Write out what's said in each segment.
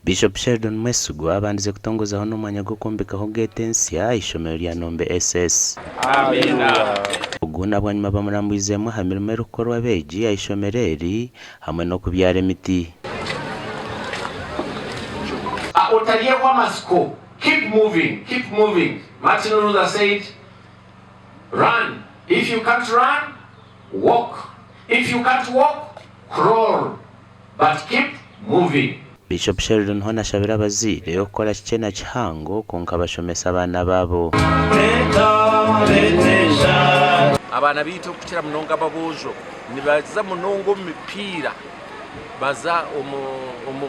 Bishop Sheldon Mwesigwa abandize kutongozaho n'omwanya gw'okwombekaho geeti ensya aha ishomero rya Nombe SS. Ogu na bwanyima bamurambwizeemu aha mirimo erikukorwa abeegi aha ishomero eri hamwe n'okubyara emiti. Otaryehwa amatsiko, keep moving, keep moving, Martin Luther said, run, if you can't run, walk, if you can't walk, crawl, but keep moving. Bishop Sheldon hoona ashabire abazaire okukora kikye na kihango kwonka bashomese abaana baabo. Abaana baitu okukira munonga ab'aboojo nibaza munonga omu mipiira baza omu omu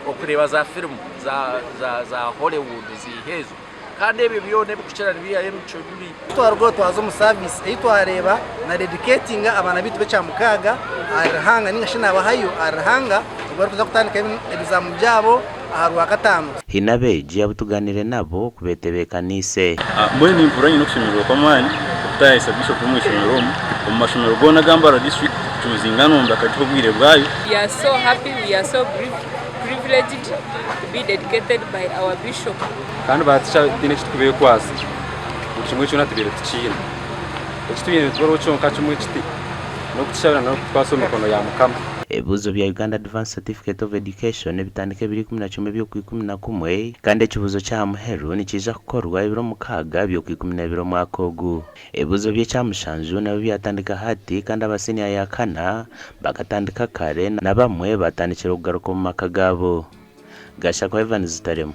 okureeba za firimu za za za Hollywood ziiha ezo kandi ebyo byona ebikukira nibiihayo emicwe mibi. Twarugaho twaza omu service ei twareeba na dedicatinga abaana baitu b'ekyamukaaga ahari Ruhanga ninga shi nabahayo ahari Ruhanga obu barikuza kutandika ebizaamu byabo aha Rwakataano. Haine abeegi abu tugaaniire nabo oku beetebeekaniise. Mbwenu nimpurira nyine okushemererwa kw'amaani okutaayayisa Bishop omu ishomero omu. Omu mashomero goona aga Mbarara District, kucuuzinga Nombe akagiha obwire bwayo. We are so happy, we are so privileged to be dedicated by our bishop. Kandi baatukya tihaine eki turikubeekwatsa, buri kimwe kyona tubaire tukiine. Eki twine nitubareho kyonka kimwe kiti, n'okutushabira n'okutukwatsa omu mikono ya Mukama. Ebibuuzo bya Uganda Advanced Certificate of Education nibitandika ebiro 11 by'Okwikumi-na-kumwe kandi ekibuuzo ky'aha muheru nikiija kukorwa ebiro mukaaga by'Okwikumi-n'ebiri omwaka ogu. Ebibuuzo by'ekyamushanju nabyo byatandika hati kandi aba siniya ya kana bakatandika kare na bamwe batandikire kugaruka omu maka gaabo. Gashakwa Evans Taremwa.